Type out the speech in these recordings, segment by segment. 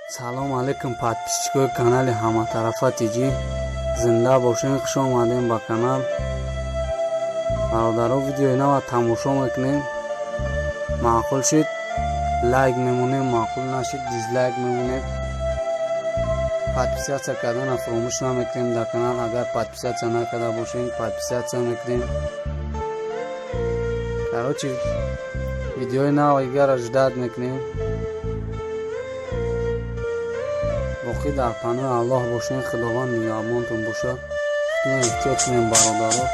Салом алейкум, подписчикои канали Ҳаматарафа ТЖ. Зинда бошен, хуш омадем ба канал. Бародаро, видеои нава тамошо мекунем. Маъқул шид, лайк мемонем, маъқул нашид, дизлайк мемонем. Подписаться кардана фаромӯш намекунем дар канал. Агар подписаться накарда бошем, подписаться мекунем. Короче, видеои нава дигара ждать мекунем. Боқӣ дар паноҳи Аллоҳ бошен, Худованд нигаҳбонтон бошад. Худтон эҳтиёт кунем, бародаро.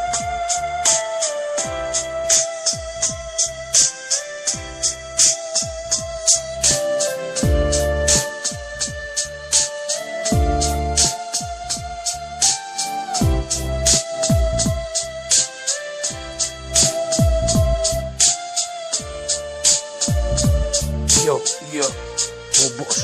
Йо, йо, бобош.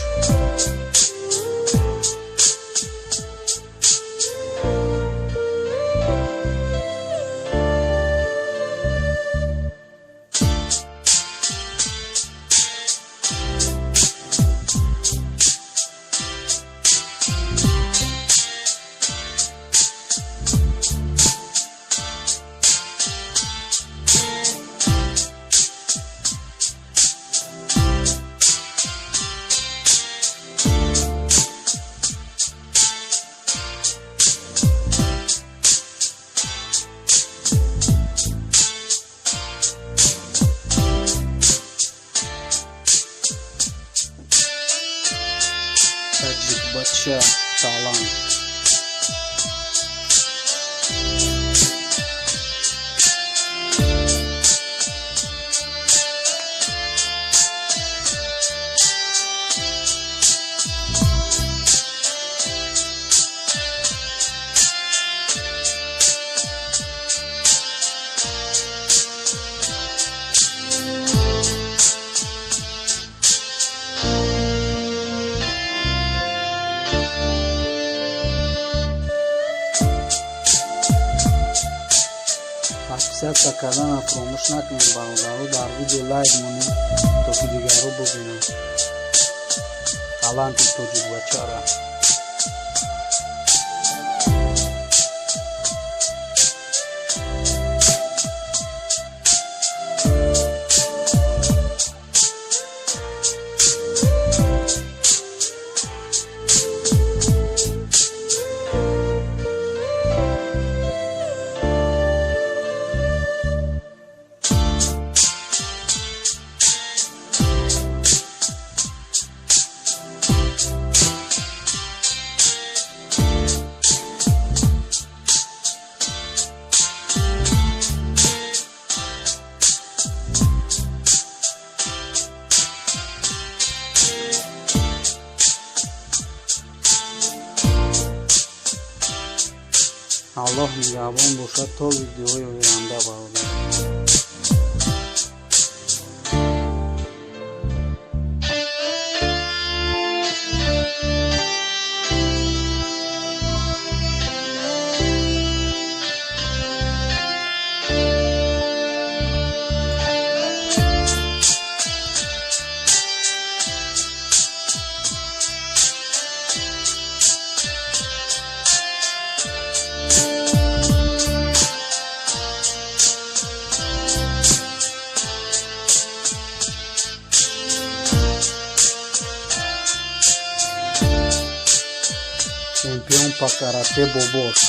Таҷикбача талант. Подписаться карданро фаромӯш накунед, бародаро. Дар видео лайк монед, то ки дигарро бубинанд таланти тоҷикбачара. Аллоҳ нигаҳбон бошад то видеоҳои оянда, бародар. Чемпион по карате Бобош.